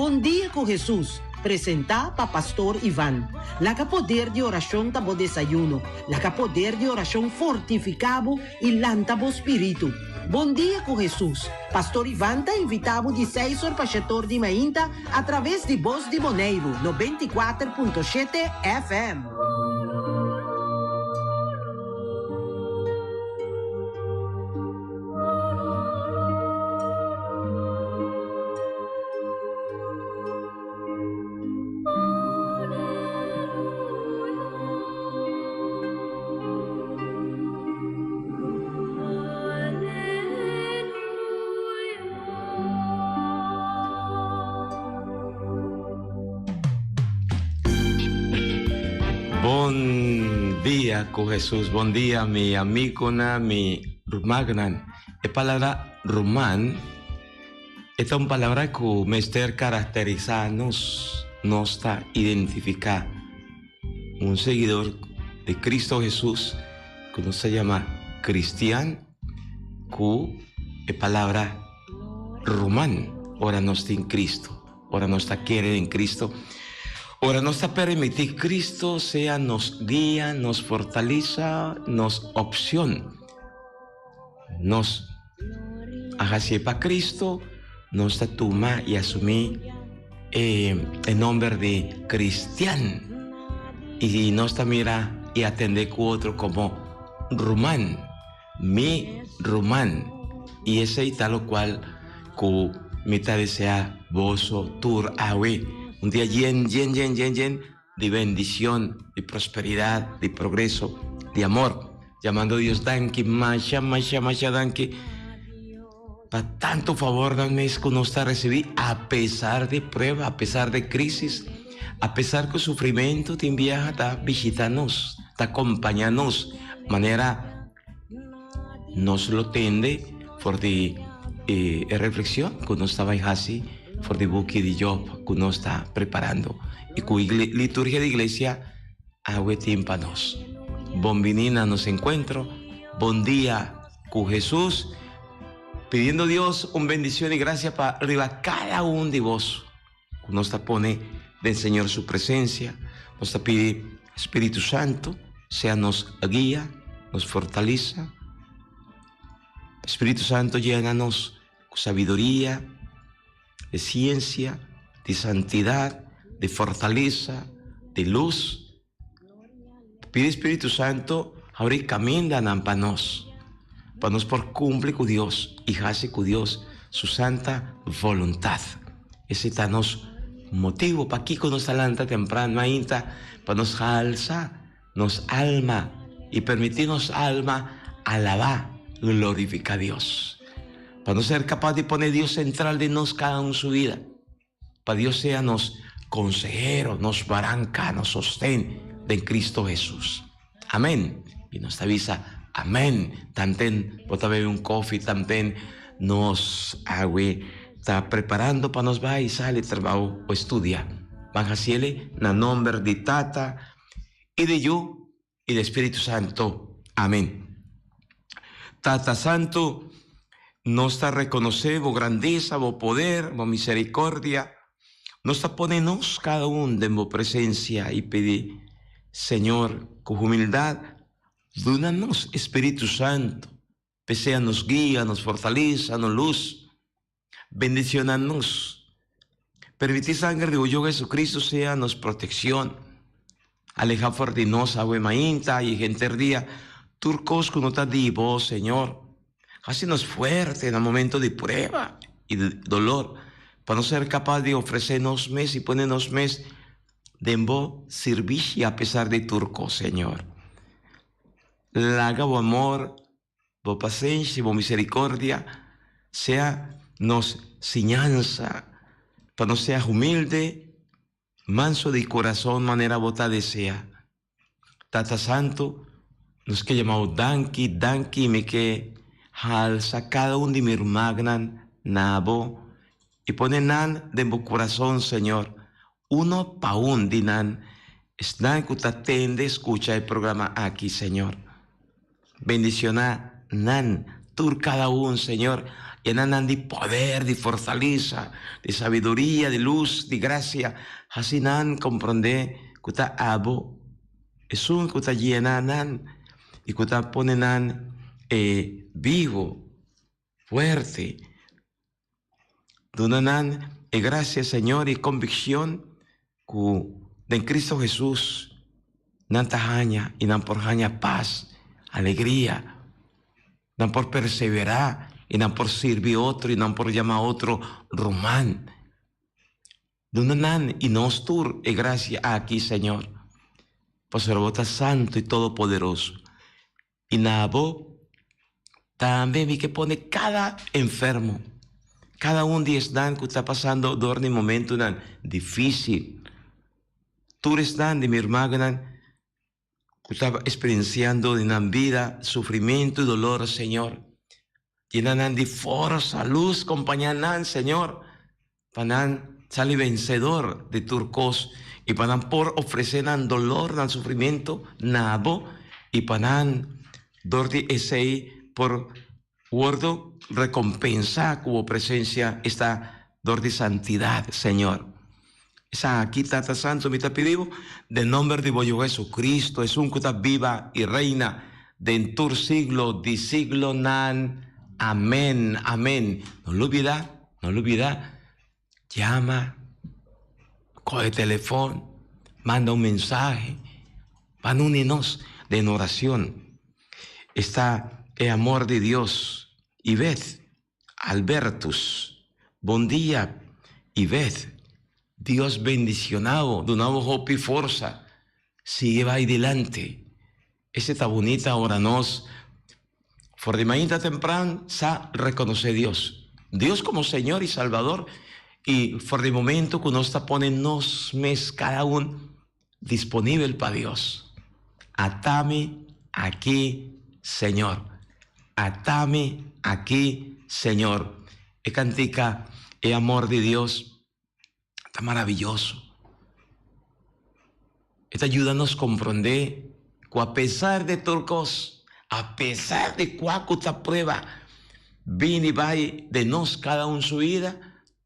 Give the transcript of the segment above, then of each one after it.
Bon Dia ku Hesus, presentá pa Pastor Ivan. Laga poder di orashon ta bo desayuno. Laga poder di orashon fortifiká bo i lanta bo spiritu. Bon Dia ku Hesus, Pastor Ivan ta invitá bo di seis or pa shetor di mainta atraves di Bos di Boneiru 94.7 FM. Bon dia ku Hesus, bon dia mi amigonan, mi rumannan. E palabra ruman e ta un palabra ku mester karakterisá nos. Nos ta identifiká un seguidor di Kristu Hesus ku nos ta yama kristian ku e palabra ruman ora nos tin Kristu. Ora nos ta kere den Cristo, ora nos ta permití Cristo sea nos guia, nos fortalesa, nos opcion. Nos a hacié pa Cristo, nos ta tuma y asumí e, e nomber di cristian. Y nos ta mira y atende cu otro como ruman, mi ruman. Y esey ta locual cu mi ta desea boso tur awe, un dia yen, yen, yen, yen, yen di bendicion, di prosperidad, di progreso, di amor. Yamando Dios danki, masha, masha, masha danki pa tanto favornan mes cu nos ta recibi a pesar di prueba, a pesar di crisis, a pesar cu sufrimento tin biaha ta bishita nos, ta compaña nos, manera Nos lo tende for di e reflexion ku nos ta bai hasi for di buki di Job ku nos ta preparando i ku liturgia di iglesia awe tin pa nos. Bon bini na nos enkuentro. Bon dia ku Hesus, pidiendo Dios un bendicion i gracia pa riba kada un di bos. Ku nos ta pone den Señor su presencia, nos ta pidi Spiritu Santo sea nos guia, nos fortalesa. Spiritu Santo llena nos ku sabiduria, di ciencia, di santidad, di fortalesa, di luz. Pidi Spiritu Santo habri kamindanan pa nos, pa nos por kumpli ku Dios i hasi ku Dios su santa voluntat. Esei ta nos motibu pakiko nos ta lanta tempran mainta, pa nos halsa nos alma i permití nos alma alabá, glorifiká Dios. Pa nos ser kapas di pone Dios sentral den nos kada un su bida. Pa Dios sea nos konsehero, nos baranka, nos sosten den Kristo Hesus. Amen. I nos ta bisa amen. Tanten bo ta bebe un kofi, tanten nos awe ta preparando pa nos bai sali trabou o studia. Ban hasiele na nomber di Tata i di Yu i di Spiritu Santo. Amen. Tata Santo, nos ta rekonosé bo grandesa, bo poder, bo miserikordia. Nos ta pone nos kada un den bo presensia i pidi, Señor, ku humildat, duna nos Spiritu Santo, p'esei nos guia, nos fortalesa, nos lus. Bendiciona nos. Permiti sangre di bo Yu Jesucristo sea nos proteccion. Aleja for di nos awe mainta y henter dia tur cos cu no ta di bo, Señor. Haci nos fuerte na momento di prueba y di dolor, pa nos ser capaz di ofrece nos mes y pone nos mes den bo sirbishi a pesar di tur cos, Señor. Laga bo amor Bo pasenshi, bo misericordia sea nos siñansa pa nos sea humilde, manso di corazon manera bo ta desea. Tata Santo, nos ke yama bo danki, danki, mi ke halsa cada un di mi rumannan na bo y pone nan den bo corazon, Señor, uno pa un di nan, esnan cu ta tende scucha e programa aki, Señor. Bendiciona nan tur cada un, Señor. Yena nan di poder, di fortalesa, di sabiduria, di lus, di gracia. Hasi nan comprende cu ta abo esun cu ta yena nan y cu ta pone nan e bibo, fuerte. Duna nan e gracia, Señor, y conviccion cu den Cristo Jesus nan ta haña y nan por haña paz, alegria, nan por persevera y nan por sirbi otro y nan por yama otro ruman. Duna nan y nos tur e gracia aki, Señor, pasobra bo ta santo y todopoderoso. I na bo tambe mi ke pone kada enfermo, kada un di esnan ku ta pasando dor di momentunan difísil, tur esnan di mi hermanonan ku ta eksperensiando den nan bida sufrimentu i dolor, Señor, yena nan di forsa, lus, kompañá nan, Señor, pa nan sali vensedor di tur kos i pa nan por ofresé nan dolor, nan sufrimentu na bo i pa nan dor di esei por wòrdu rekompensá ku bo presensia esta dor di santidat, Señor. Esaki, Tata Santu, mi ta pidi bo den nòmber di bo Yu Jesucristo, esun ku ta biba i reina den tur siglo di siglonan. Amèn. Amèn. No lubidá. No lubida, yama, coge telefon, manda un mensahe, ban uni nos den oracion. Esta e amor di Dios. Iveth Albertus, bon dia Iveth, Dios bendiciona bo, duna bo hopi forsa, sigui bay dilanti. Ese ta bunita ora nos for di mainta tempran sa reconoce Dios. Dios como Señor y Salvador y for di momento cu nos ta pone nos mes cada un disponibel pa Dios. Atami aki Señor. Atami aki Señor. E cantica E amor di Dios ta maraviyoso. E ta yuda nos komprondé ku apesar di tur kos, apesar di kua ku ta prueba bini bai den nos kada un su bida,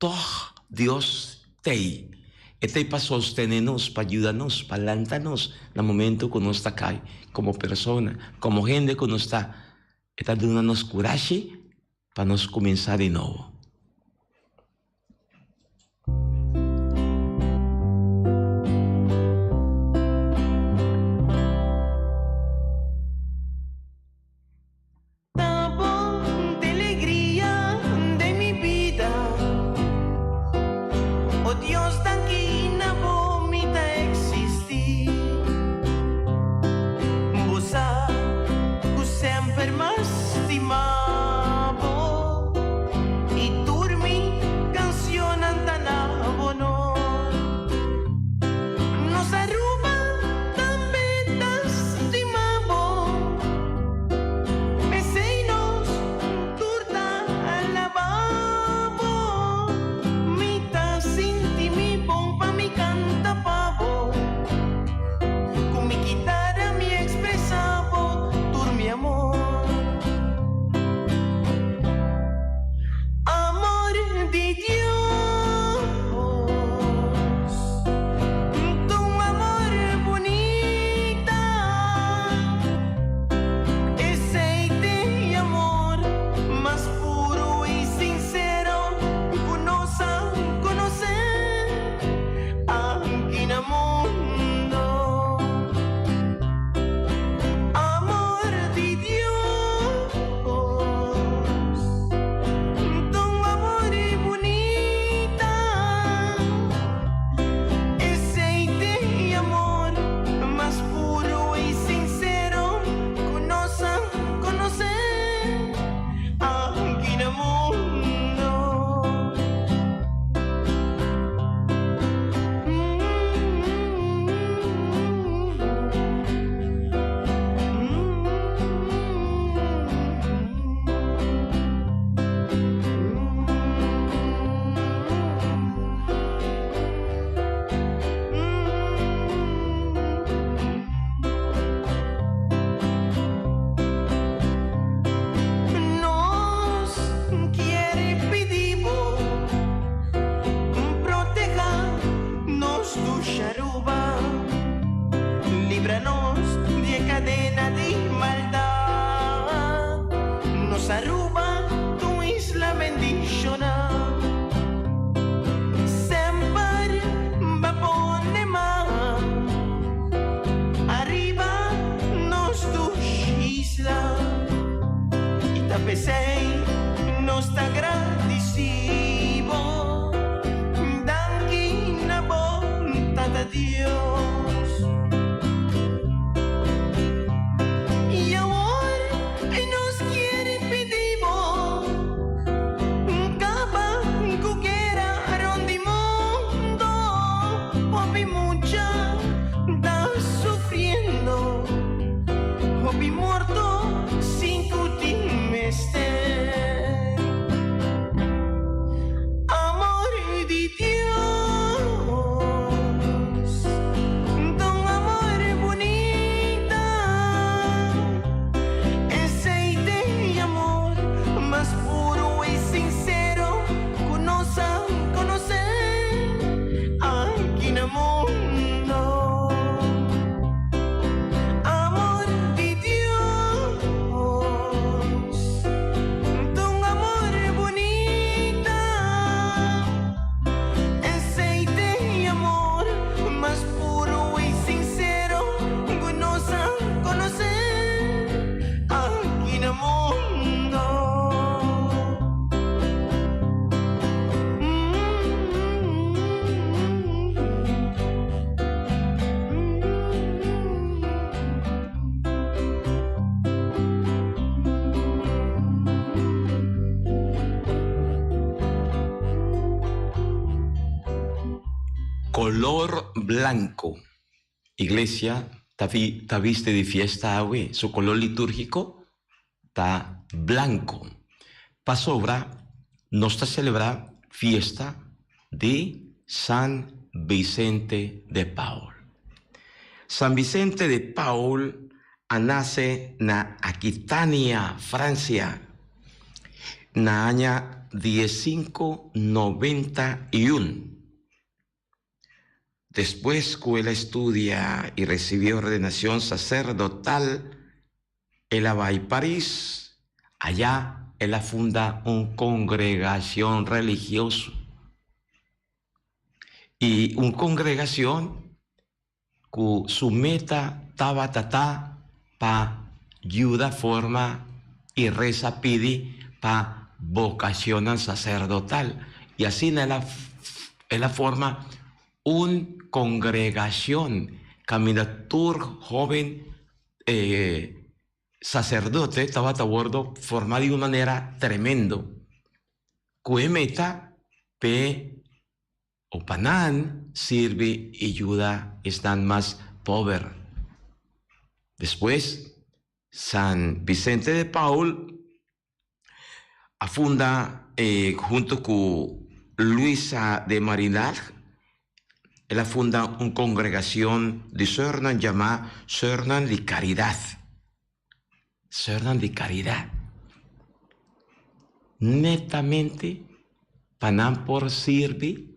tòg Dios t'ei. E t'ei pa sostené nos, pa yuda nos, pa lanta nos na momento ku nos ta kai komo persona, komo hende ku nos ta. E ta duna nos kurashi pa nos kuminsá di nobo. Ta bon te legria den mi bida. O Dios danki na bo mi ta existi. Bo sa cu semper m'a stima bo y tur mi cancionnan ta na bo honor. Nos Aruba tambe ta stima bo, p'esey nos tur ta alaba bo. Mi ta sinti mi bon pa. Dios. Y awor nos kier pidi bo kaba ku guera rond di mundo. Hopi mucha ta sufriendo, hopi morto sin ku tin mester. Amor di Dios, ta un amor bunita. Esei ta e amor mas puro i sinsero ku nos a konosé aki na mundo. Amor di Dios, ta un amor bunita. Esei ta e amor mas puro i sinsero ku nos a konosé aki na mundo. Color blanco. Iglesia ta ta bisti di fiesta awe. Su color litúrgico ta blanco. Pasobra nos ta celebra fiesta di San Vicente de Paul. San Vicente de Paul a nace na Aquitania, Francia, na aña diesinco noventa i un. Despues cu el a studia y recibi ordenacion sacerdotal, el a bay Paris. Aya el a funda un congregacion religioso. Y un congregacion cu su meta tabata ta pa yuda forma y reza pidi pa vocacionnan sacerdotal. Y asina el a el a forma un congregacion caminda tur hoben sacerdote tabata wordo forma di un manera tremendo cu e meta p'e O pa nan sirbi i yuda esnan mas pober. Despues, San Vicente de Paul a funda hunto ku Luisa de Marillac, el a funda un kongregashon di sòrnan yamá Sòrnan di Karidat. Sòrnan di Karidat. Netamente pa nan por sirbi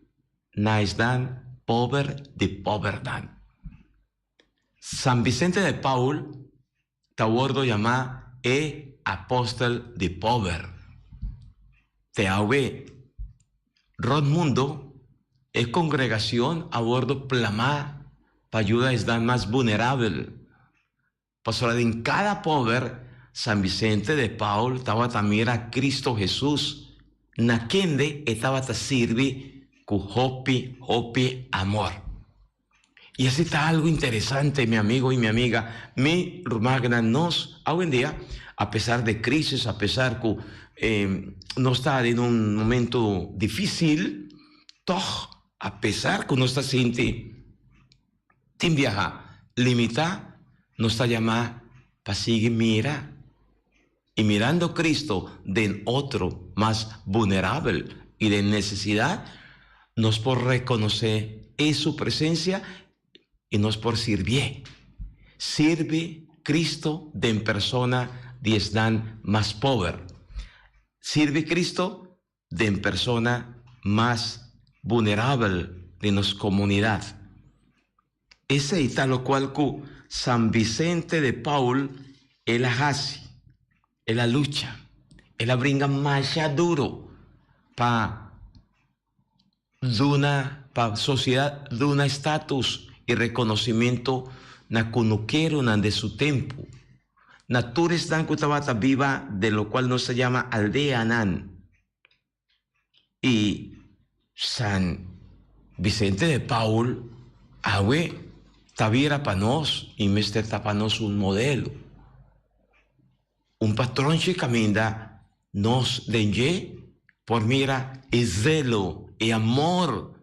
na esnan pober di pobernan. San Vicente de Paul ta wordo yamá e Apostel di Pober. Te awe, rond mundo e congregacion a wordo plamá pa yuda esnan mas bunerabel. Pasobra den kada pober, San Vicente de Paul tabata mira Cristo Jesus, na kende e tabata sirbi ku hopi, hopi amor. I esei ta algu interesante, mi amigo i mi amiga, mi rumannan, nos awendia, apesar de crisis, apesar ku nos ta den un momento dificil, tog, apesar ku nos ta sinti Tin biaha limitá, nos ta yamá pa sigui mira i mirando Cristo den otro mas bunerabel i den nesesidat, nos por rekonosé e Su presensia i nos por sirbié. Sirbi Cristo den persona di esnan mas pober. Sirbi Cristo den persona mas bunerabel di nos komunidat. Esei ta lokual ku San Vicente de Paul el a hasi, el a lucha, el a bringa masha duro pa duna pa sosiedat duna status i rekonosimento na kunukeronan de su tempu. Na tur esnan ku tabata biba den lokual nos ta yama aldeanan i San Vicente de Paul. Awe ta bira pa nos y mester ta pa nos un modelo, un patronchi caminda nos den dje por mira e zelo, e amor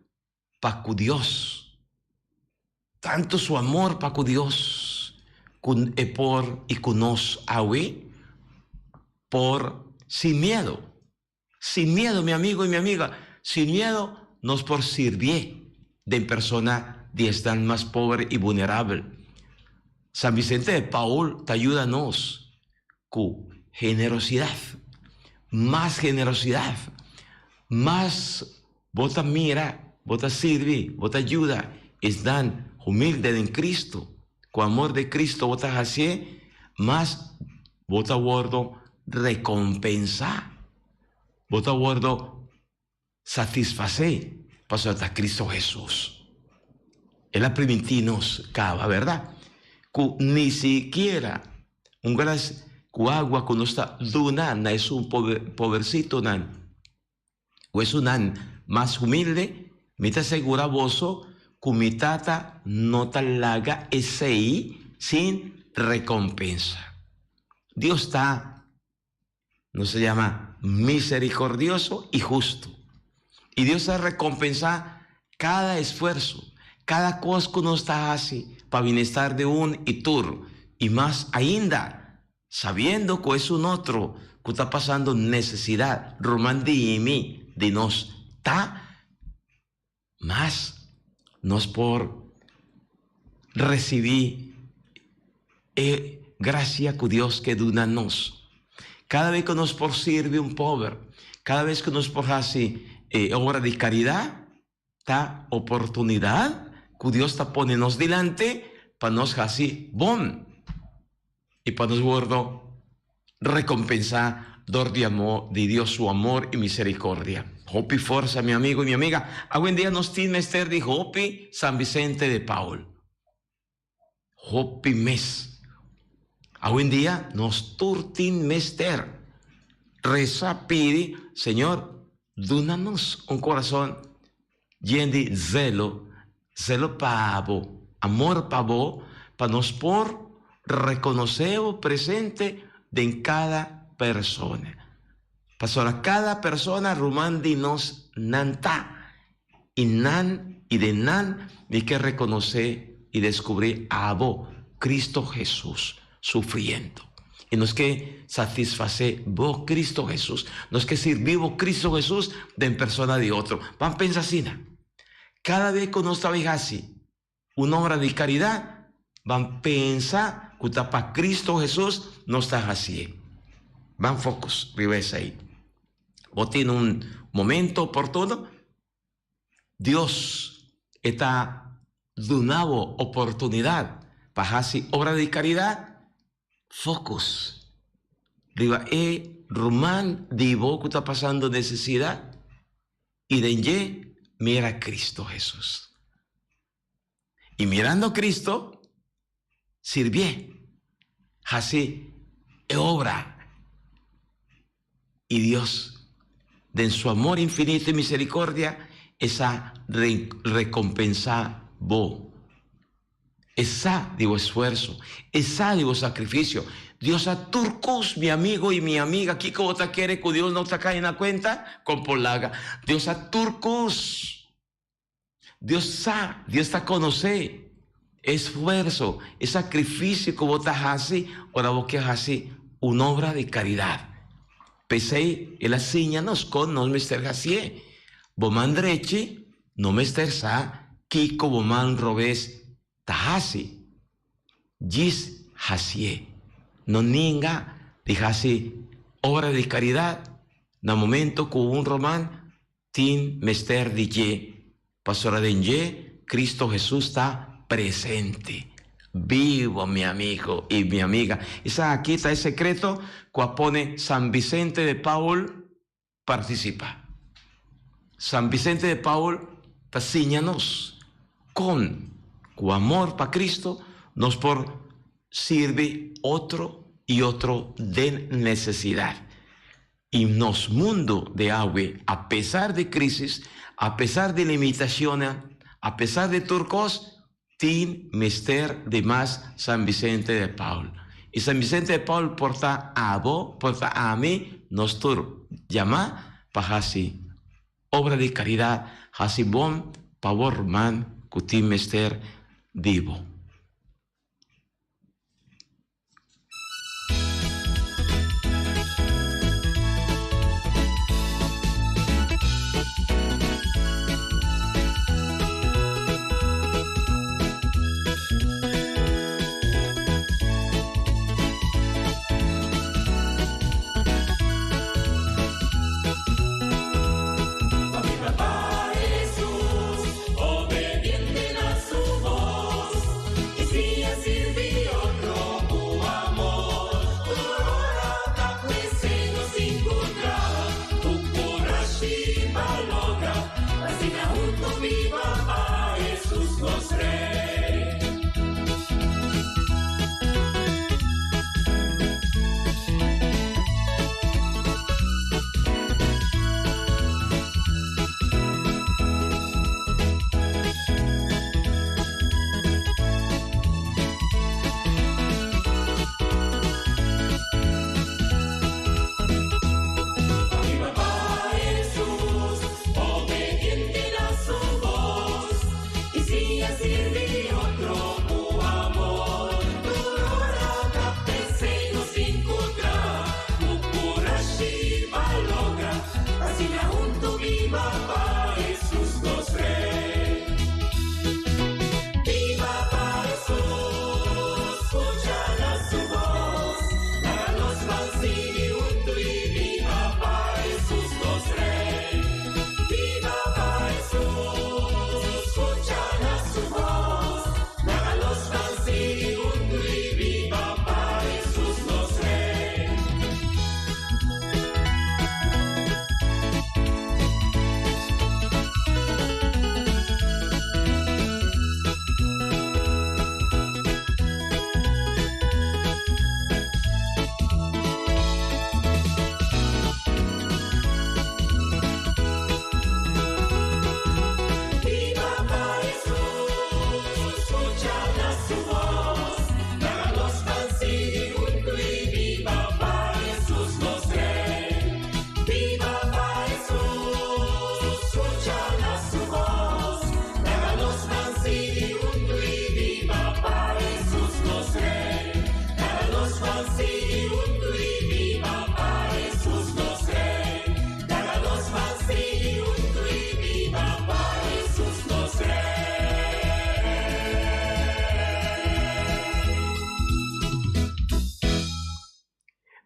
pa cu Dios. Tanto su amor pa cu Dios cu e por y cu nos awe por sin miedo, sin miedo mi amigo y mi amiga, sin miedo nos por sirbié den persona di esnan mas pober y vulnerabel. San Vicente de Paul ta yuda nos cu generosidad, mas generosidad, mas Bo ta mira, bo ta sirbi, bo ta yuda esnan humilde den Cristo. Cu amor di Cristo bo ta hacié, mas bo ta wordo recompensá. Bo ta wordo satisfacé, pasobra ta Cristo Jesús. El a primintí nos caba, verdad? Cu ni sikiera un glas cu agua cu nos ta duna na esun pobercitonan, Ku esunnan mas humilde, mi ta segurá boso ku mi Tata no ta laga esei sin rekompensa. Dios ta, nos ta yama, miserikordioso i hustu. I Dios ta rekompensá kada esfuerso, kada kos ku nos ta hasi pa bienestar di un i tur, i mas ainda Sabiendo cu esun otro cu ta pasando necesidad ruman di mi, di nos, ta, mas nos por recibi e gracia cu Dios ke duna nos. Cada vez cu nos por sirbi un pober, cada vez cu nos por haci e obra di caridad, Ta oportunidad cu Dios ta pone nos dilanti pa nos haci bon y pa nos wordo recompensa dor di amor di Dios su amor y misericordia. Hopi forsa mi amigo y mi amiga. Awendia nos tin mester di hopi San Vicente de Paul. Hopi mes. Awendia nos tur tin mester resa pidi, Señor, duna nos un corazon yen di zelo, zelo pa bo, amor pa bo, pa nos por reconoce bo presente den cada persona. Pasobra cada persona ruman di nos nan ta. I nan i den nan mi ke rekonosé i deskubrí abo, Kristu Hesus, sufriendo. I nos ke satisfasé bo, Kristu Hesus. Nos ke sirbí bo, Kristu Hesus, den persona di otro. Ban pensa asina. Kada bes ku nos ta bai hasi un obra di karidat, ban pensa ku ta pa Kristu Hesus nos ta hasié. Ban focus riba esei. Bo tin un momento oportuno, Dios e ta duna bo oportunidad pa haci obra di caridad, focus riba e ruman di bo cu ta pasando necesidad y den dje mira Cristo Jesus. Y mirando Cristo, sirbié, haci e obra. Y Dios, den su amor infinito y misericordia, e sa recompensá bo. E sa di bo esfuerso, e sa di bo sacrificio. Dios sa tur cos, mi amigo y mi amiga. Kico bo ta kere cu Dios no ta cay na cuenta? Con por laga. Dios sa tur cos. Dios sa, Dios ta konosé e esfuerso, e sakrifisio ku bo ta hasi ora bo ke hasi un obra di karidat. P'esei el a siña nos kon nos mester hasié. Bo man drechi no mester sa kiko bo man robes ta hasi. Djis hasié. No ninga di hasi obra di karidat na momento ku un ruman Tin mester di dje, pasobra den dje Cristo Hesus ta presente, bibo, mi amigo y mi amiga. Esaki ta e secreto cu a pone San Vicente de Paul participa. San Vicente de Paul ta siña nos con cu amor pa Cristo nos por sirbi otro y otro den necesidad. I nos mundu di awe, apesar di crisis, apesar di limitacionnan, apesar di tur cos, tin mester di mas San Vicente de Paul. I San Vicente de Paul por ta abo, por ta ami, nos tur yamá pa hasi obra di karidat, hasi bon pa bo ruman ku tin mester di bo.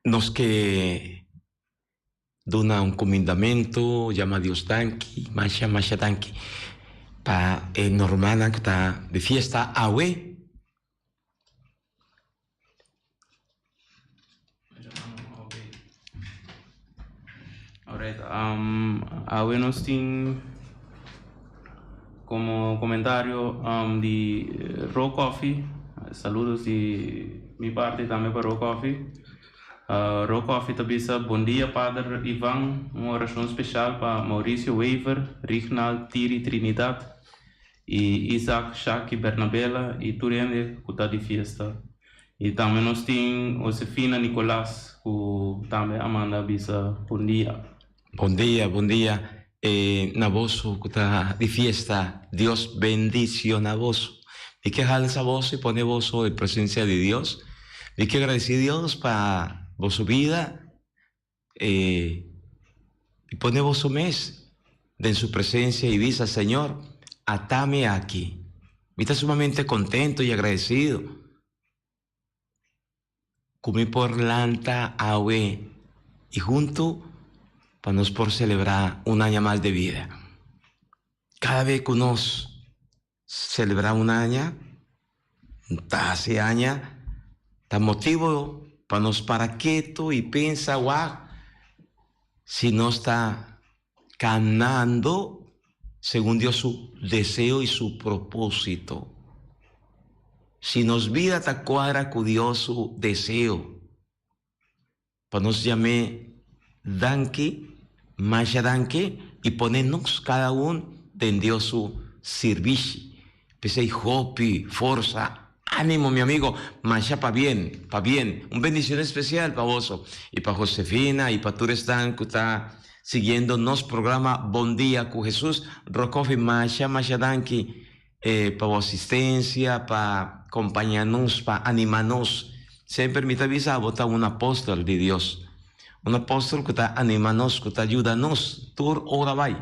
Nos ke duna un kumindamentu, yama Dios danki, masha masha danki pa e normanan ku ta di fiesta awe. Alright, um, awe nos tin como comentario um, di Raw Coffee. Saludos di mi parte tambe pa Raw Coffee. Uh, Raw Coffee ta bisa, Bon dia Pader Ivan, un oracion special pa Mauricio Wever, Rignald Tiri Trinidad y Isaac Shaki Bernabela y tur hende cu ta di fiesta. Y tambe nos tin Josefina Nicolas cu tambe a manda bisa bon dia. Bon dia, bon dia e na boso cu ta di fiesta. Dios bendiciona boso. Mi ke halsa boso y pone boso den presencia di Dios. Mi ke agradeci Dios pa boso bida e pone boso mes den su presencia y bisa, Señor, atami aki. Mi ta sumamente contento y agradecido cu mi por lanta awe y hunto pa nos por celebra un aña mas de vida. Cada vez cu nos celebra un aña, ta haci aña, ta motibo pa nos para keto y pensa, wak, si nos ta Canando segun Dios su deseo y su propósito. Si nos bida ta cuadra cu Dios su deseo, pa nos yam'é danki, masha danki y pone nos cada un den Dios su sirbishi. P'esei hopi forsa, ánimo mi amigo, masha pabien, pabien. Un bendicion especial pa boso y pa Josefina y pa tur esnan cu ta siguiendo nos programa Bon Dia cu Jesus. Rokoffie masha masha danki pa bo asistencia, pa compaña nos, pa anima nos. Semper mi ta bisa bo ta un apostel di Dios. Un apostel cu ta anima nos, cu ta yuda nos tur ora bay.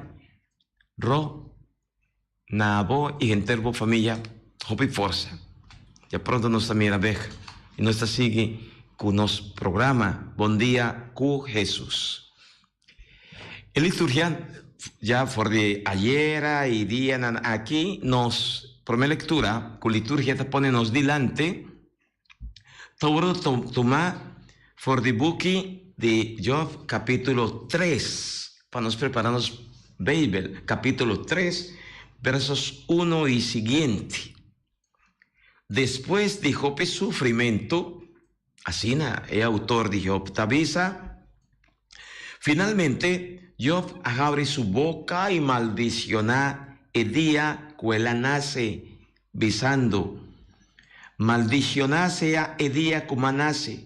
Ro. Na bo i henter bo famia hopi forsa. Ya pronto nos ta mira bek i nos ta sigui ku nos programa Bon Dia ku Hesus. E liturgia ya for di ayera i dianan aki nos prome lektura ku liturgia ta pone nos dilanti ta wòrdu tumá for di buki di Job kapítulo tres. Pa nos prepará nos Beibel, kapítulo tres, versos uno i siguiente. Despues di hopi sufrimentu, asina e outor di Job ta bisa, finalmente Job a habri su boka i maldisioná e dia ku el a nase, bisando, Maldisioná sea e dia ku m'a nase!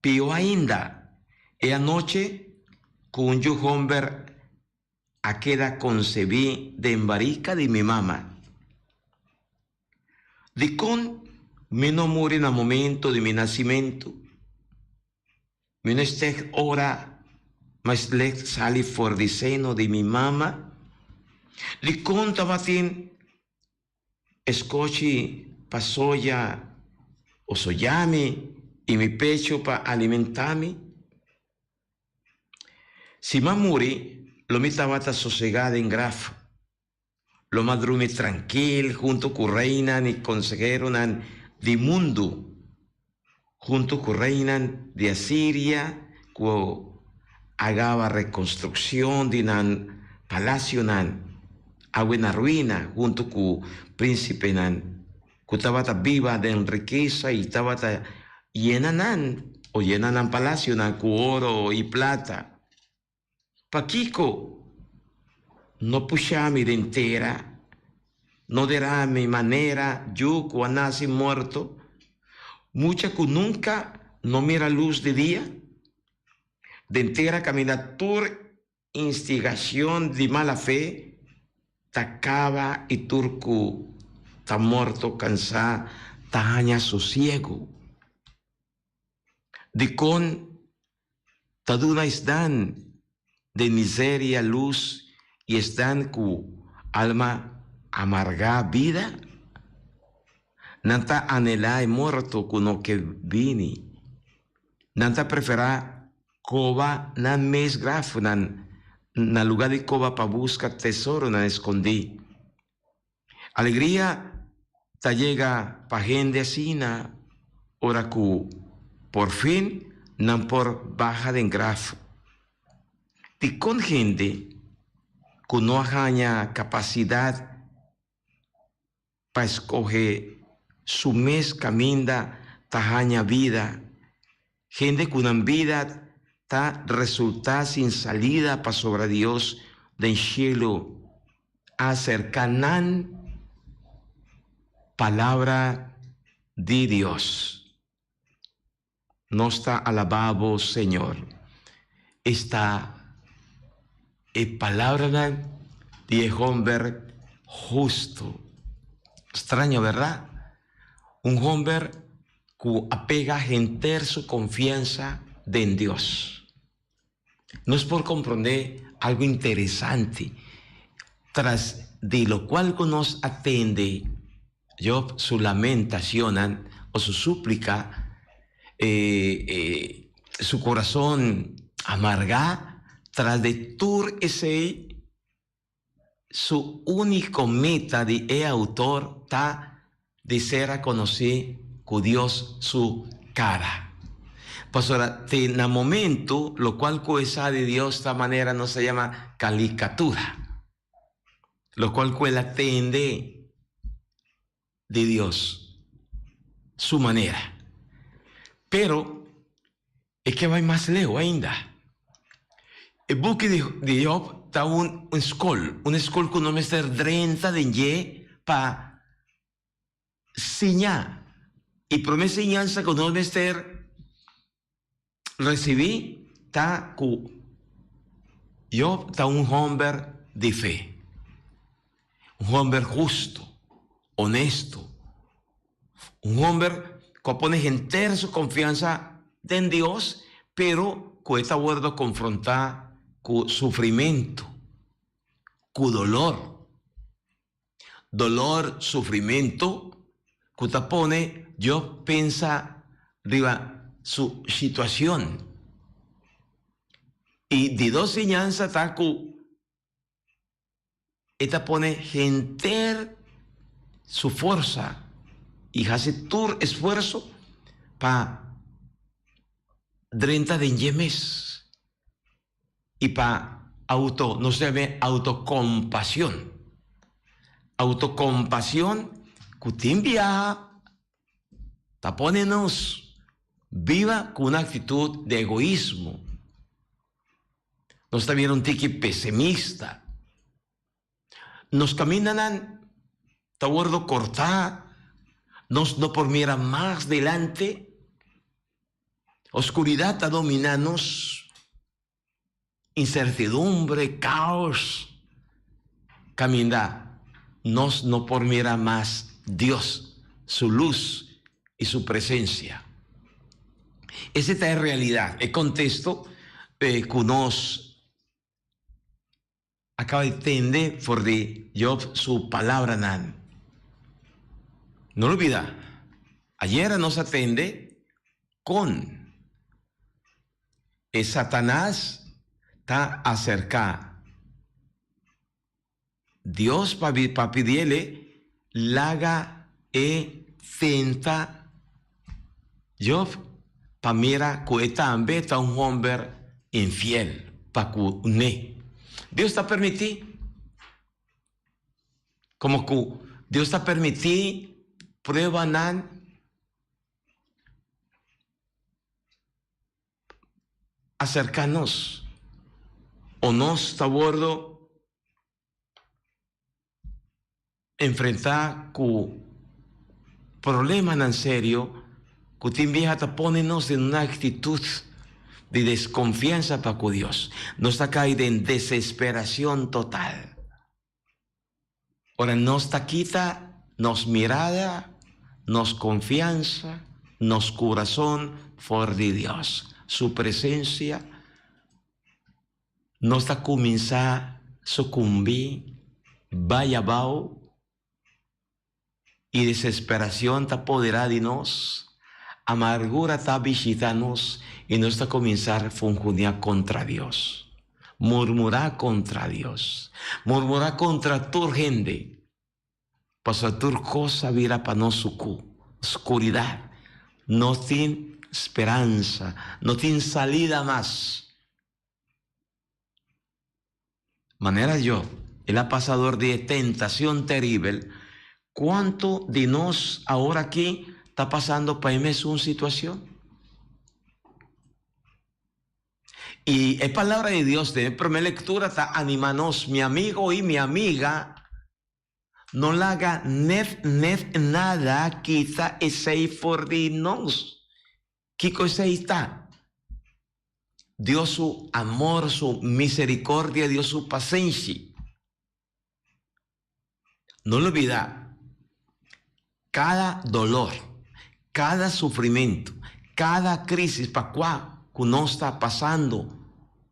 Pió ainda, e anochi ku un yu homber a keda konsebí den barika di mi mama. Dikon mi no muri na momento di mi nasimentu? Mi no stèk ora m'a slèk sali for di seno di mi mama? Dikon tabatin Escochi pa soya o soyami i mi pecho pa alimentami. Si m'a muri, lo mi tabata sosegá den graf. Lo m'a drumi trankil hunto ku reinan i konseheronan di mundu, hunto ku reinan di Asiria ku a gaba rekonstrukshon di nan palasionan awe na ruina, hunto ku prínsipenan ku tabata biba den rikesa i tabata yena nan o yena nan palasionan ku oro i plata. Pakiko no pusha mi den tera, no dera mi manera yu ku a nase morto, mucha ku nunka no mira lus di dia? Den tera kaminda tur instigacion di mala fe ta kaba i tur ku ta morto kansá ta haña sosiegu. Dikon ta duna esnan den miseria lus i esnan ku alma amargá bida? Nan ta anhelá e morto ku no ke bini. Nan ta preferá koba nan mes grafnan na lugá di koba pa buska tesoronan eskondí. Alegria ta yega pa hende asina ora ku por fin nan por baha den graf. Dikon hende ku no a haña kapasidat pa skohe su mes kaminda ta haña bida? Hende ku nan bida ta resultá sin salida pasobra Dios den shelu a aserká nan Palabra di Dios. Nos ta alabá bo, Señor. Esta e palabranan di e homber hustu. Straño, berdad? Un homber ku a pega henter su konfiansa den Dios. Nos por komprondé algu interesante tras di lokual ku nos a tende Job su lamentacionnan o su súplika, su kurason amargá tras di tur esei. Su úniko meta di e autor ta di ser a konosí ku Dios su kara. Pasobra te na momentu lokual ku e sa di Dios ta manera nos ta yama kalikatura, lokual ku el a tende di Dios su manera. Pero e ke bai mas leu ainda. E buki di di Job ta un un skol, un skol ku no mester drenta den dje pa. siña. I promé siñansa ku nos mester risibí ta ku Job ta un hòmber di fe, un hòmber hustu, onesto, un hòmber ku a pone henter su konfiansa den Dios, pero ku e ta wòrdu konfrontá ku sufrimentu, ku dolor. Dolor, sufrimentu ku ta pone Job pensa riba su situacion. I di dos siñansa ta ku e ta pone henter su forsa i hasi tur esfuerso pa drenta den dje mes. I pa auto, nos ta yam'é autocompasion. Autocompasion ku tin biaha ta pone nos biba ku un actitud di egoismo. Nos ta bira un tiki pesimista. Nos kamindanan ta wordo kortá, nos no por mira mas delante, oskuridat ta dominá nos, insertidumbre, kaos, kaminda nos no por mira mas Dios, su lus i su presensia. Ese ta e realidat, e kontesto ku nos A kaba di tende for di Job su palabranan. No lubida, ayera nos a tende kon e Satanas ta aserká Dios pa pa pidiele laga e tenta Job pa mira ku e tambe ta un hòmber infiel pa ku ne. Dios ta permití? Komo ku Dios ta permití pruebanan aserká nos o nos ta wòrdu Enfrentá ku problemanan serio ku tin biaha ta pone nos den un aktitut di deskonfiansa pa ku Dios. Nos ta kai den desesperacion total. Ora nos ta kita nos mirada, nos konfiansa, nos kurason for di Dios, su presensia, Nos ta kuminsá sukumbí, bai abou, i desesperacion ta poderá di nos, amargura ta bishitá nos i nos ta kuminsá fungunia kontra Dios, murmurá kontra Dios, murmurá kontra tur hende, pasobra tur kos a bira pa nos sukú, skuridat, no tin speransa, no tin salida mas. Manera Job, el a pasa dor di e tentacion teribel, cuanto di nos awor aki ta pasando pa e mesun situacion? Y e Palabra di Dios den e prome lectura ta anima nos, mi amigo y mi amiga, no laga net net nada kita esey for di nos. Kiko esei ta? Dios su amor, su misericordia, Dios su pasenshi. No lubida, cada dolor, cada sufrimento, cada crisis pa cua cu nos ta pasando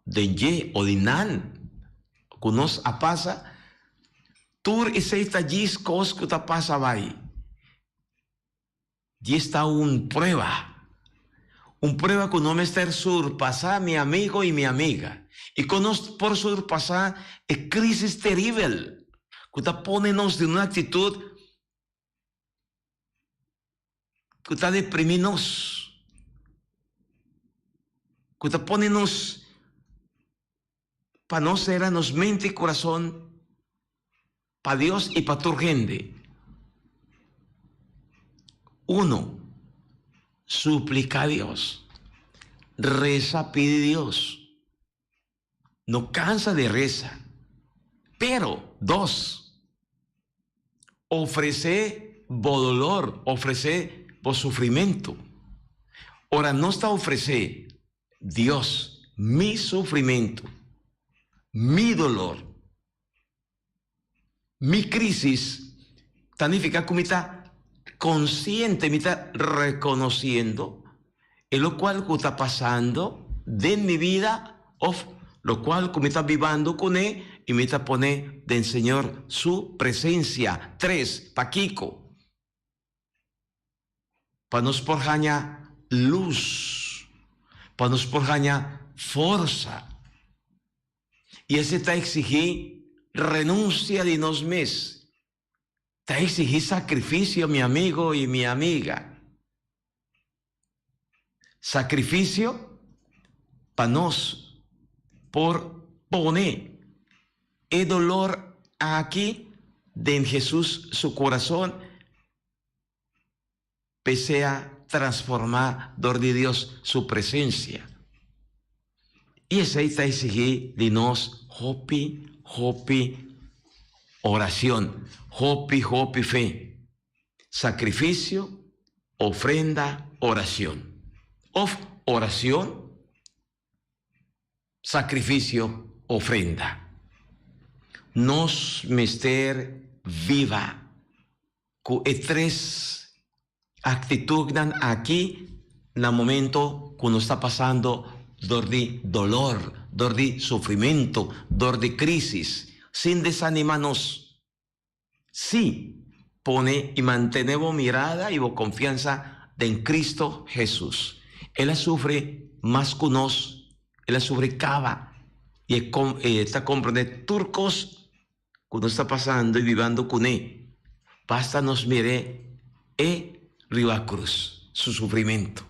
den dje o di nan cu nos a pasa, tur esei ta djis cos cu ta pasa bay. Dies ta un prueba. Un prueba ku no mester surpasá mi amigo i mi amiga. I kon nos por surpasá e krísis teribel ku ta pone nos den un aktitut ku ta deprimí nos, ku ta pone nos pa nos sera nos mente i kurason pa Dios i pa tur hende. Uno, supliká Dios. Resa pidi Dios. No kansa di resa. Pero, dos, ofresé. bo dolor, ofresé bo sufrimentu. Ora nos ta ofresé Dios mi sufrimentu, mi dolor, mi crisis, ta nifica cu mi ta consciente, mi ta reconociendo e locual cu ta pasando den mi bida of locual cu mi ta bibando cune y mi ta pone den Señor su presencia. Tres, pakico? Pa nos por haña lus, pa nos por haña forsa. I esei ta eksigí renunsia di nos mes, ta eksigí sakrifisio, mi amigo i mi amiga. Sakrifisio pa nos por pone e dolor aki den Hesus su kurason p'e sea transformá dor di Dios su presensia. I esei ta eksigí di nos hopi, hopi orashon, hopi, hopi fe. Sacrificio, ofrenda, oracion. Of oracion, sacrificio, ofrenda. Nos mester viva cu e tres actitudnan aki na momento cu nos ta pasando dor di dolor, dor di sufrimento, dor di crisis, sin desanima nos. Sí, pone i mantené bo mirada i bo konfiansa den Kristu Hesus. El a sufri mas ku nos, el a sufri kaba i e ta komprendé tur kos ku nos ta pasando i bibando kuné. Basta nos mir'é e riba krus, su sufrimentu,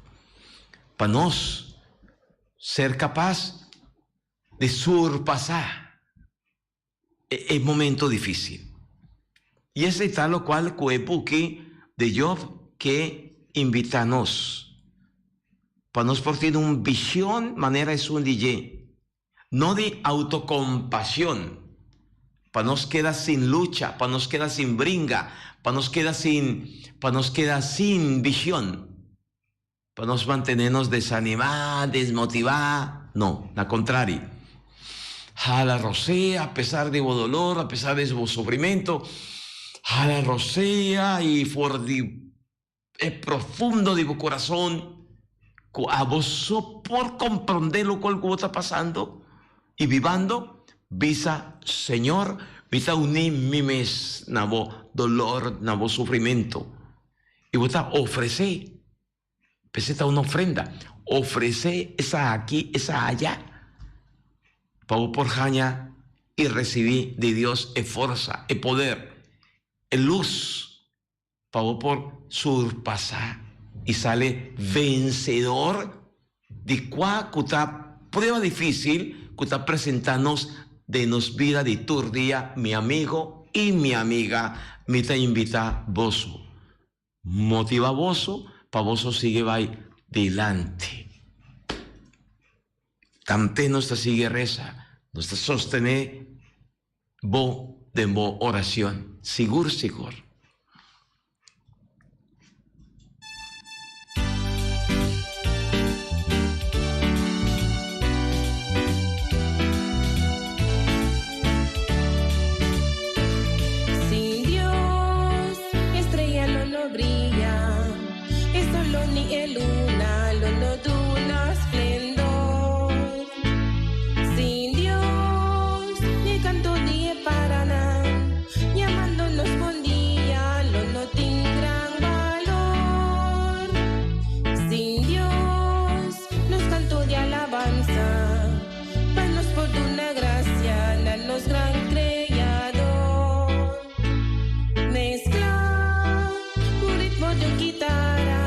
pa nos ser kapas di surpasá e momento difícil. I esei ta locual cu e buki di Job ke invita nos, pa nos por tin un vision manera esun di dje, no di autocompasion, pa nos keda sin lucha, pa nos keda sin bringa, pa nos keda sin, pa nos keda sin vision, pa nos mantené nos desanimá, desmotivá. No, na contrario. Hala rosea a pesar di bo dolor, a pesar di bo sufrimento. Hala rosea i for di e profundo di bo corazon cu abo so por comprende locual cu bo ta pasando i bibando, bisa, Señor, mi ta uní mi mes na bo dolor, na bo sufrimento. I bo ta ofresé, p'esei ta un ofrenda, ofresé esaki, esaya, pa bo por haña i risibí di Dios e forsa, e poder, e lus, pa bo por surpasá i sali vensedor di kua ku ta prueba difísil ku ta presentá nos den nos bida di tur dia. Mi amigo i mi amiga, mi ta invitá boso, motivá boso pa boso sigui bai dilanti. Tambe nos ta sigui resa, nos ta sostené bo den bo oracion, sigur sigur. Sin Dios, estrella lo no brilla, e solo ni e luna lo no duna splendor. Sin Dios, ni canto di e paranan, llamándonos bon dia, lo no tin gran balor. Sin Dios, nos canto di alabanza, pa nos por duna gracia na nos gran Creador. Mezcla cu ritmo di un guitarra,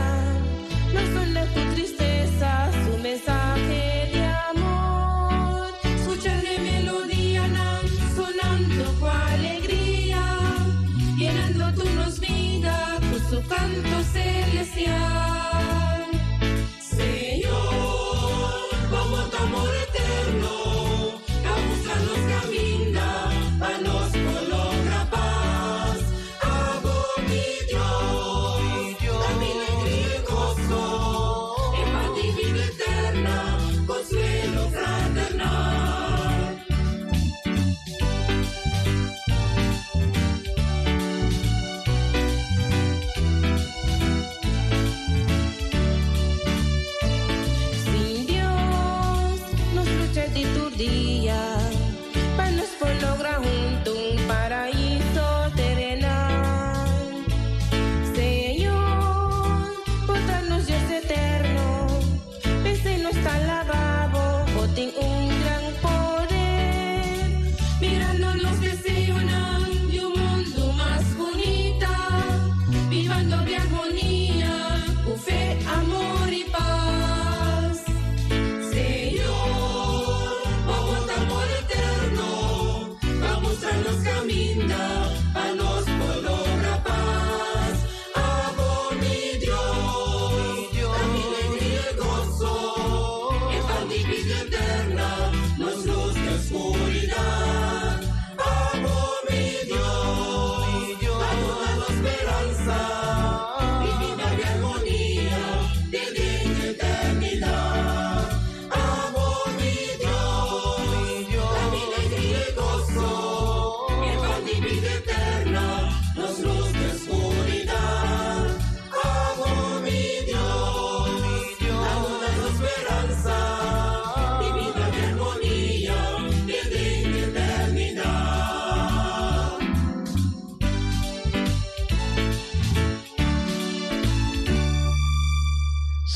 no sona cu tristeza su mensahe di amor. Scuchando e melodianan sonando cu alegria, llenando tur nos vida cu su canto celestial. Señor, bo amor ta amor eterno, ta mustra nos caminda pa nos por logra paz. Abo mi Dios.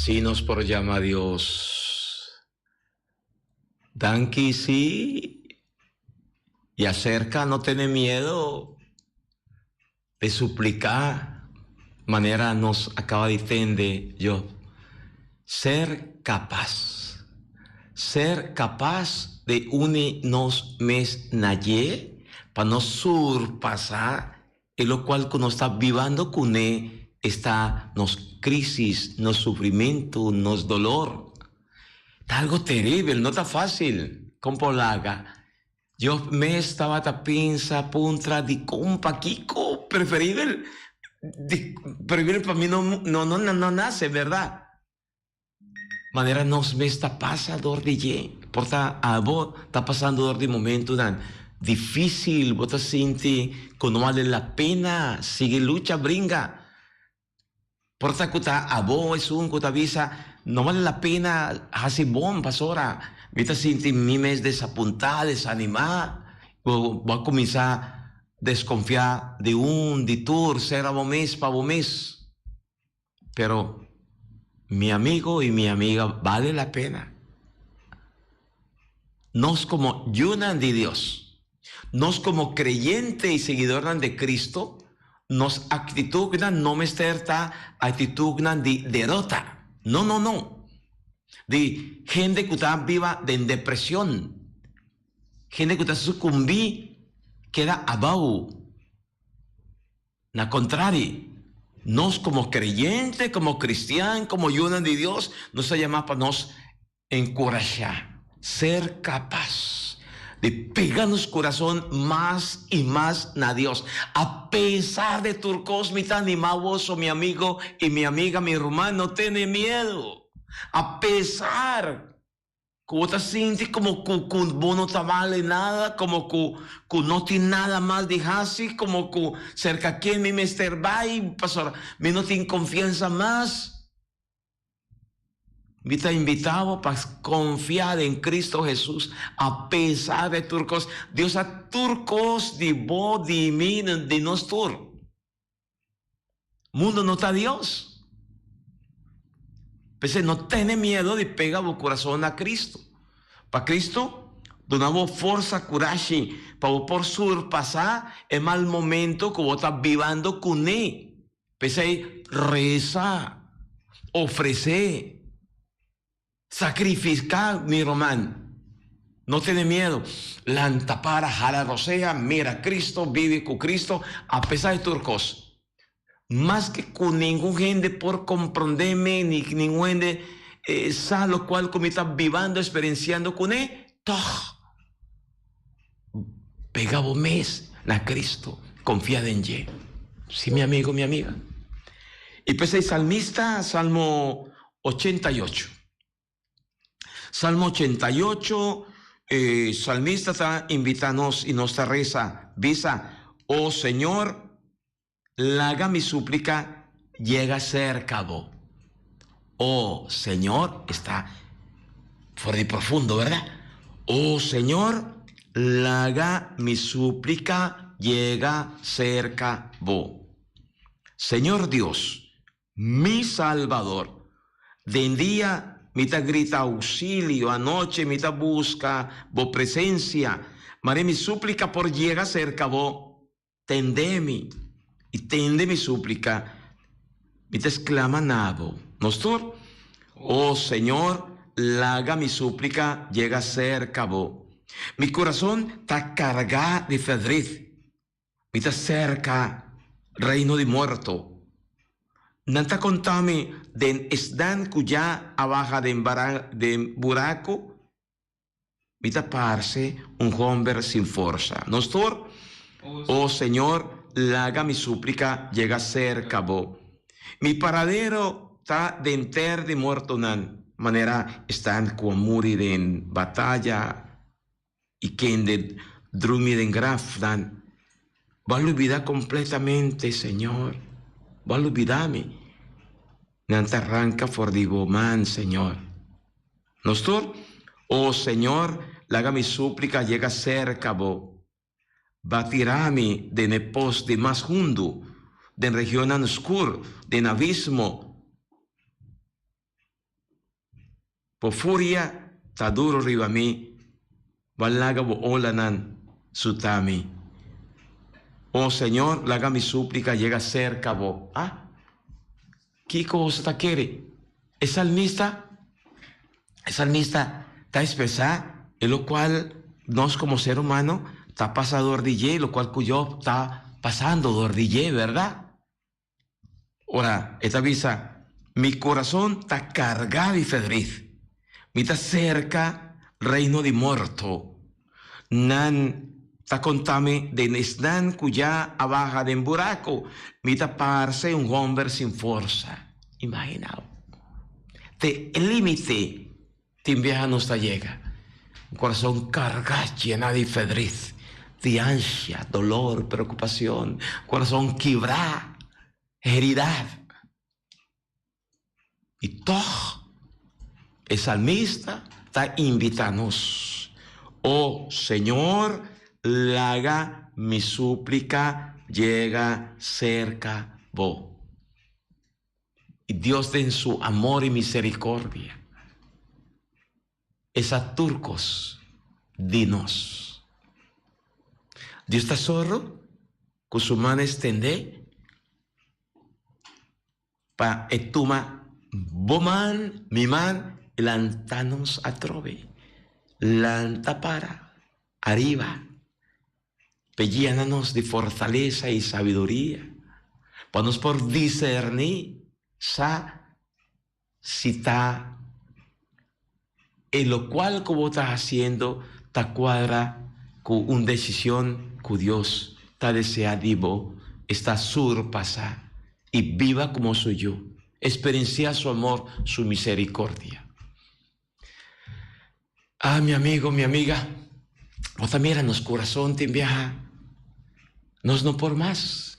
Así nos por llama a Dios. Danki sí y acerca no tene miedo de suplicar manera nos acaba di tende Job. Ser capaz. Ser capaz de uni nos mes na dje pa nos surpasa E lokual ku nos ta bibando kuné esta nos krísis, nos sufrimentu, nos dolor. Ta algu teribel, no ta fásil. Kon por laga? Job mes tabata pensa, puntra, Dikon? Pakiko? Preferibel, preferibel pa mi no no no nase, bèrdat? Manera nos mes ta pasa dor di dje. Por ta abo ta pasando dor di momentunan difícil, bo ta sinti ku no bale la pena sigui lucha, bringa. Por ta ku ta abo esun ku ta bisa, no bale la pena hasi bon pasobra mi ta sinti mi mes desapuntá, desanimá. Bo a kuminsá deskonfiá di un, di tur, sera bo mes pa bo mes. Pero mi amigo y mi amiga bale la pena. Nos como yunan di Dios, nos como creyente y seguidornan de Cristo, nos actitudnan no mester ta actitudnan di derota. No, no, no. Di hende cu ta biba den depresion, hende cu ta sucumbi, keda abao. Na kontrari, nos komo kreyente, komo kristian, komo yunan di Dios, nos ta yamá pa nos enkurashá, ser kapas di pega nos kurason mas i mas na Dios. Apesar di tur kos, mi ta animá boso, mi amigo i mi amiga, mi ruman, no tene miedu. Apesar Ku bo ta sinti komo ku ku bo no ta bale nada, komo ku ku no tin nada mas di hasi, komo ku serka ken mi mester bai pasobra mi no tin konfiansa mas. Mi ta invitá bo pa konfia den Kristu Hesus apesar di tur kos. Dios sa tur kos di bo, di mi, di nos tur. Mundo no ta Dios. P'esei no tene miedo di pega bo kurason na Kristu. Pa Kristu duna bo forsa, kurashi pa bo por surpasá e mal momento ku bo ta bibando kuné. P'esei resa, ofresé. Sacrifica, mi ruman. No tene miedo. Lanta para, hala rosea, mira Cristo, bibi cu Cristo, a pesar di tur cos. Maske cu ningun hende por comprende mi, ni ningun hende sa locual cu mi ta bibando, experienciando cune, tog pega bo mes na Cristo, confia den dje. Si, mi amigo, mi amiga. Y p'esey salmista, Salmo 88. Salmo 88, e salmista ta invita nos y nos ta reza, bisa, O Señor, laga mi súplica yega cerca bo. O Señor, esta for di profundo, verdad? O Señor, laga mi súplica yega cerca bo. Señor Dios, Mi Salbador. Den dia mi ta grita auxilio, anochi mi ta busca Bo presencia. Mare mi súplica por yega cerca Bo. Tende mi y tende mi súplica. Mi ta exclama na Bo. Nos tur, O Señor, laga mi súplica yega cerca Bo. Mi corazon ta carga di verdriet. Mi ta serka reino di morto. Nan ta konta mi den esnan ku ya a baha den den buraku. Mi ta parse un homber sin forsa. Nos tur, O Señor, laga mi súplika yega serka Bo. Mi paradero ta den ter di mortonan, manera esnan ku a muri den bataya. I kende drumi den grafnan, Bo a lubida kompletamente, Señor, Bo a lubida mi. Nan ta ranka for di Bo man, Señor. Nos tur, O Señor, laga mi súplika yega serka Bo. Bo a tira mi den e pos di mas hundu, den regionnan skur, den abismo. Bo furia ta duro riba mi, Bo a laga bo olanan suta mi. O Señor, laga mi súplika yega serka bo. Ah! Kiko boso ta kere? E salmista, e salmista ta expresá e lokual nos komo ser humano ta pasa dor di dje, lokual ku Job ta pasando dor di dje, bèrdat? Ora e ta bisa, Mi kurason ta kargá di ferdrit, mi ta serka reino di morto. Nan ta konta mi den esnan ku ya a baha den buraku, mi ta parse un hòmber sin forsa. Imaginá bo. Te e límite Tin biaha nos ta yega. Un corazon carga llena di fedrit, di ansia, dolor, preocupacion, corazon kibra, heridad. Y tog e salmista ta invita nos, O Señor, laga mi suplica yega cerca Bo. I Dios den su amor i misericordia e sa tur cos di nos. Dios ta zorro cu su man extende pa e tuma bo man, mi man, i lanta nos atrobe. Lanta para ariba. P'e yena nos di fortalesa i sabiduria, pa nos por diserní sa si ta e lokual ku bo ta hasiendo ta kuadra ku un desishon ku Dios ta deseá di bo, esta surpasá i biba komo su yu, eksperensiá su amor, su miserikordia. Ah, mi amigo, mi amiga, bo ta mira nos corazon tin biaha, nos no por mas.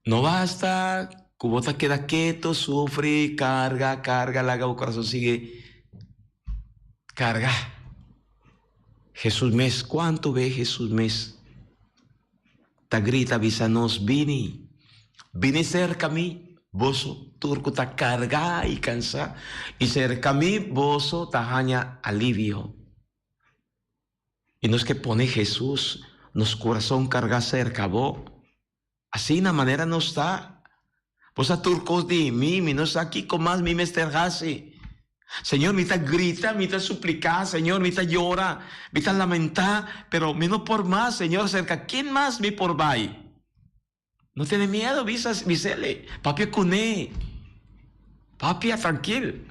No basta cu bo ta keda keto, sufri, carga, carga, laga bo corazon sigui carga. Jesús mes, cuanto be Jesús mes ta grita bisa nos, Bini, bini serka mi, boso tur ku ta kargá i kansá, i serka mi boso ta haña alivio. I nos ke pone Hesus nos kurason kargá serka bo. Asina manera nos ta. Bo sa tur kos di mi, mi no sa kiko mas mi mester hasi. Señor, mi ta grita, mi ta supliká, Señor, mi ta yora, mi ta lamentá, pero mi no por mas, Señor, serka ken mas mi por bai? No tene miedo, bisa, bis'el, papia kuné, papia trankil.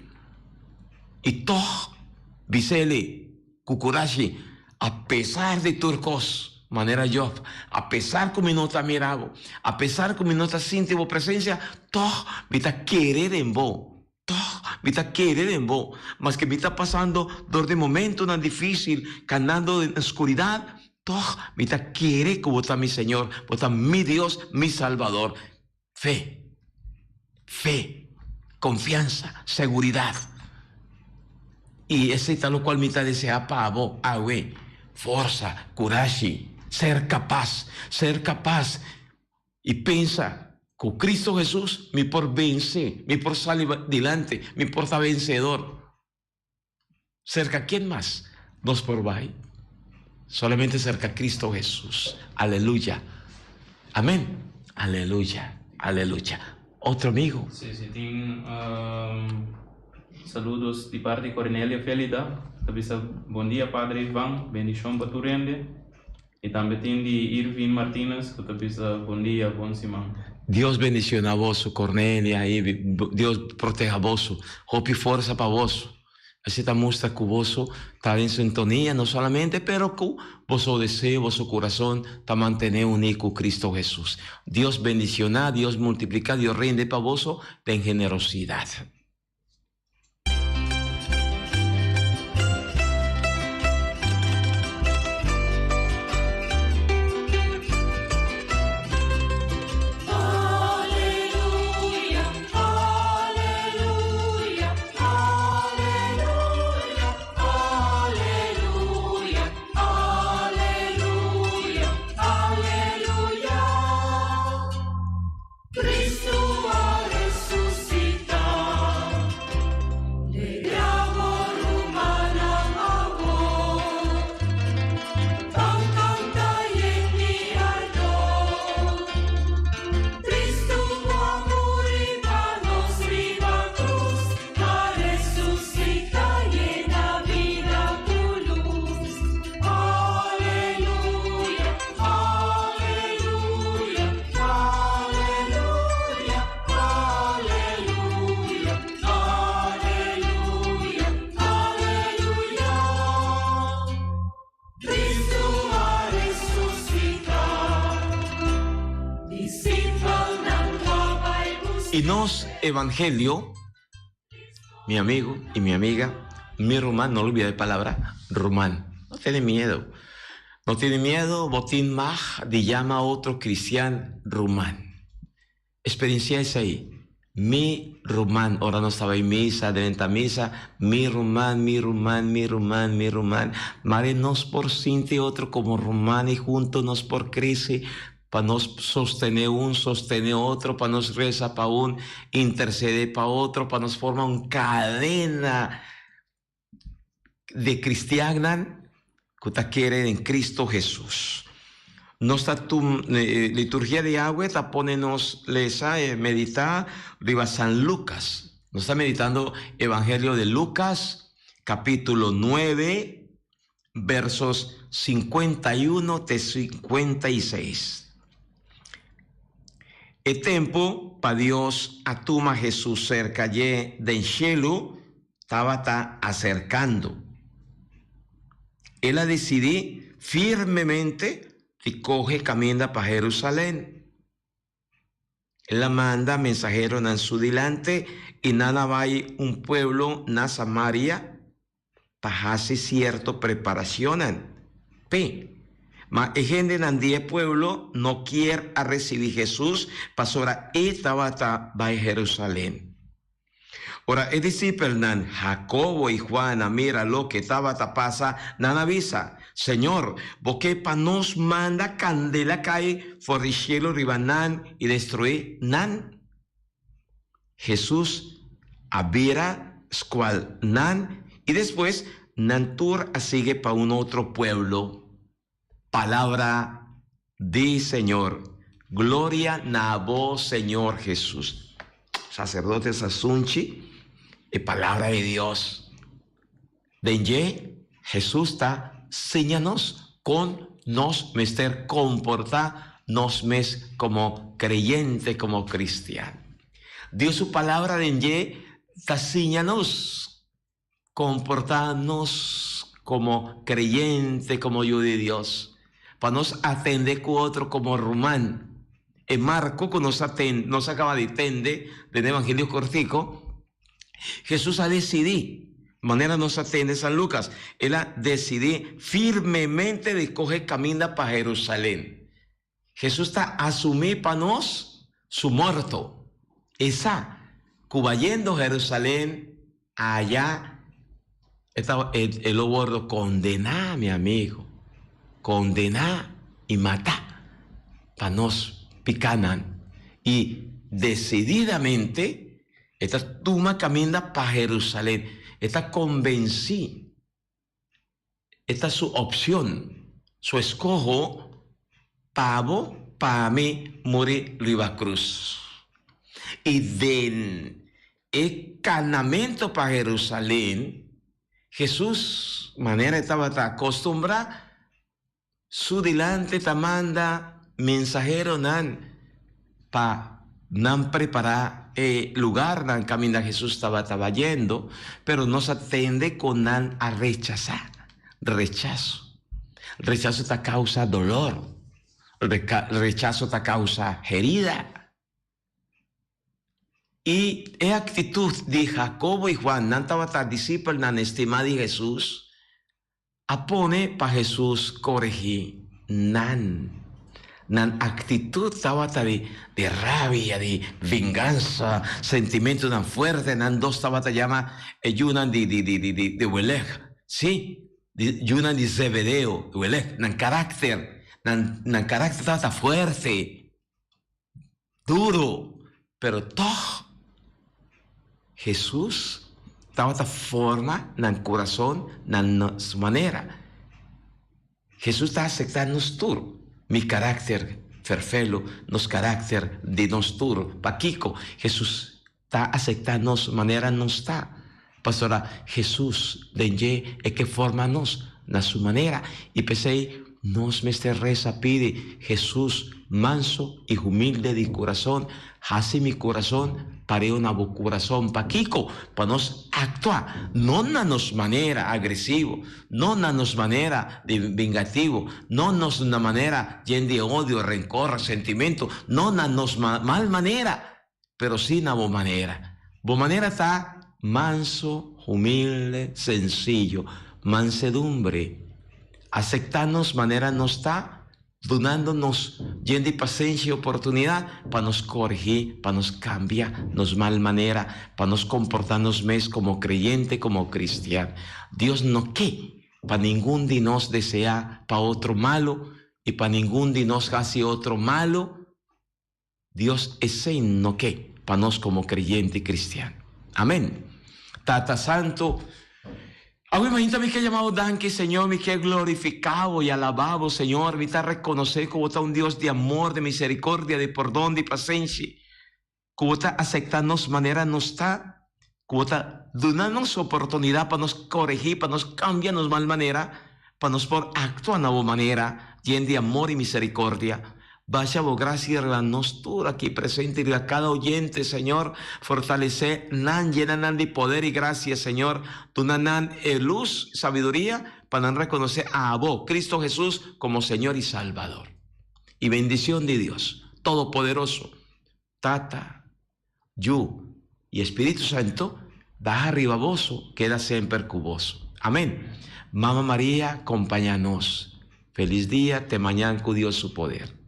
I tòg, bis'el, Ku kurashi, apesar di tur kos, manera Job, apesar ku mi no ta mira bo, apesar ku mi no ta sinti bo presensia, tòg mi ta kere den bo, tòg mi ta kere den bo. Maske mi ta pasando dor di momentunan difísil, kanando den skuridat, tòg mi ta kere ku bo ta mi Señor, bo ta mi Dios, mi Salbador. Fe. Fe, konfiansa, seguridat. I esei ta lokual mi ta deseá pa abo awe, forsa, kurashi, ser kapas, ser kapas i pensa ku Kristu Hesus mi por vense, mi por sali dilanti, mi por ta vensedor. Serka ken mas nos por bai? Solamente serka Cristo Hesus. Aleluya. Amen. Aleluya. Aleluya. Otro amigo. Sí, sí, tin saludos di parti Cornelia Felida. Ta bisa bon dia Padre Ivan, bendicion pa tur hende. Y tambe tin di Irvin Martinez cu ta bisa bon dia, bon siman. Dios bendiciona boso Cornelia y Dios proteha boso. Hopi forsa pa boso. Así ta mustra cu boso ta den sintonia no solamente pero cu boso deseo, boso curason ta mantene uni cu Cristo Jesus. Dios bendiciona, Dios multiplica, Dios rende pa boso den generosidad. Y nos evangelio, mi amigo y mi amiga, mi ruman, no olvida e palabra ruman, no tene miedo, no tene miedo, bo tin mag di yama otro cristian ruman. Experiencia esey, mi ruman, ora nos ta bay misa, drenta misa, mi ruman, mi ruman, mi ruman, mi ruman, mare nos por sinti otro como ruman y hunto nos por crece pa nos sostene un, sostene otro, pa nos reza pa un, intercede pa otro, pa nos forma un cadena de cristiannan cu ta kere den Cristo Jesus. Nos ta tum liturgia di awe ta pone nos lesa y medita riba San Lucas. Nos ta meditando Evangelio de Lucas capitulo nuebe versos 51 te 56. E tempu pa Dios a tuma Hesus serka dje den shelu tabata aserkando. El a disidí firmemente di kohe kaminda pa Herusalen. El a manda mensaheronan su dilante i nan a bai un pueblo na Samaria pa hasi sierto preparacionnan p'e. Ma e hendenan di e pueblo no kier a recibi Jesús pasobra e tabata bai Jerusalén. Ora e disipelnan Jacobo i Juan a mira loke tabata pasa, nan a bisa, Señor, bo ke pa nos manda kandela kai for di shelu riba nan i destruí nan? Hesus a bira skual nan i despues nan tur a sigui pa un otro pueblo. Palabra di Señor. Gloria na bo Señor Jesus. Sacerdote sa sunchi e palabra di Dios. Den dje Jesus ta siña nos con nos mester comporta nos mes como creyente, como cristian. Dios su palabra den dje ta siña nos Comporta nos como creyente, como yu di Dios, pa nos atende cu otro como ruman. E marco cu nos a ten, nos a caba di tende den Evangelio cortico, Jesus a decidi, manera nos a tende San Lucas, el a decidi firmemente di coge caminda pa Jerusalén. Hesus ta asumí pa nos su morto. E sa ku bayendo Herusalen aya e ta e lo wordo kondená, mi amigo, kondená i matá pa nos pikánan. I desididamente e ta tuma kaminda pa Herusalen. E ta konbensí. E ta su opcion, su escoho pa bo, pa mi muri riba cruz. Y den e canamento pa Jerusalén, Jesús, manera e tabata acostumbra, Su dilanti ta manda mensaheronan pa nan prepará e lugarnan kaminda Hesus tabata bayendo, pero nos a tende ku nan a rechasá. Rechaso. Rechaso ta kousa dolor. Rechaso ta kousa herida. I e aktitut di Jakobo i Juan, nan tabata disipelnan estimá di Hesus, A pone pa Hesus koregí nan. Nan aktitut tabata di di rabia, di vengansa, sentimentunan fuerte. Nan dos tabata yama e yunan di di di di di welèg, sí, di yunan di Zebedeo, welèg. Nan karakter, nan nan karakter tabata fuerte, duro, pero tòg Hesus tabata forma nan kurason na su manera. Hesus ta acepta nos tur, mi karakter ferfelo, nos karakter di nos tur. Pakiko Hesus ta acepta nos manera nos ta? Pasobra Hesus den dje e ke forma nos na su manera i p'esei. Nos mester resa pidi, Hesus, manso i humilde di kurason, hasi mi kurason pareu na bo kurason. Pakiko? Pa nos aktua, no na nos manera agresivo, no na nos manera di vengativo, no nos na manera yen di odio, renkor, resentimentu, no na nos mal manera, pero sí na bo manera. Bo manera ta manso, humilde, sencillo, mansedumbre. Aceptá nos manera nos ta, dunando nos yen di pasenshi y oportunidad pa nos corigi, pa nos cambia nos mal manera, pa nos comportá nos mes como creyente, como cristian. Dios no ke pa ningun di nos deseá pa otro malo y pa ningun di nos haci otro malo. Dios esei no ke pa nos komo kreyente kristian. Amen. Tata Santu, awe mainta mi ke yama bo danki, Señor, mi ke glorifiká bo i alabá bo, Señor. Mi ta rekonosé ku bo ta un Dios di amor, di miserikordia, di pordon, di pasenshi, ku bo ta aseptá nos manera nos ta, ku bo ta duna nos oportunidat pa nos koregí, pa nos kambia nos mal manera, pa nos por aktua na bo manera yen di amor i miserikordia. Basha bo grasia riba nos tur aki presente i riba kada oyente, Señor. Fortalesé nan, yena nan di poder i grasia, Señor. Duna nan e lus, sabiduria, pa nan rekonosé abo, Cristo Hesus, komo Señor i Salbador. I bendicion di Dios Todopoderoso, Tata, Yu i Espíritu Santo baha riba boso, keda semper ku boso. Amén. Mama Maria kompañá nos. Felis dia, te mañan ku Dios su poder.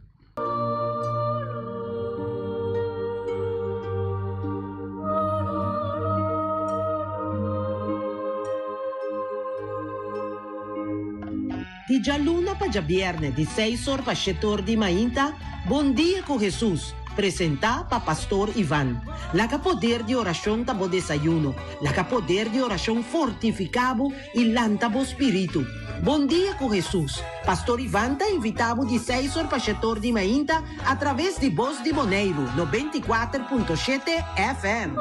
Di djaluna pa djabièrnè di seis or pa shete or di mainta, Bon Dia ku Hesus, presentá pa Pastor Ivan. Laga poder di orashon ta bo desayuno, laga poder di orashon fortifiká bo i lanta bo spiritu. Bon Dia ku Hesus, Pastor Ivan ta invitá bo di seis or pa shete or di mainta atraves di Bos di Boneiru 94.7 FM.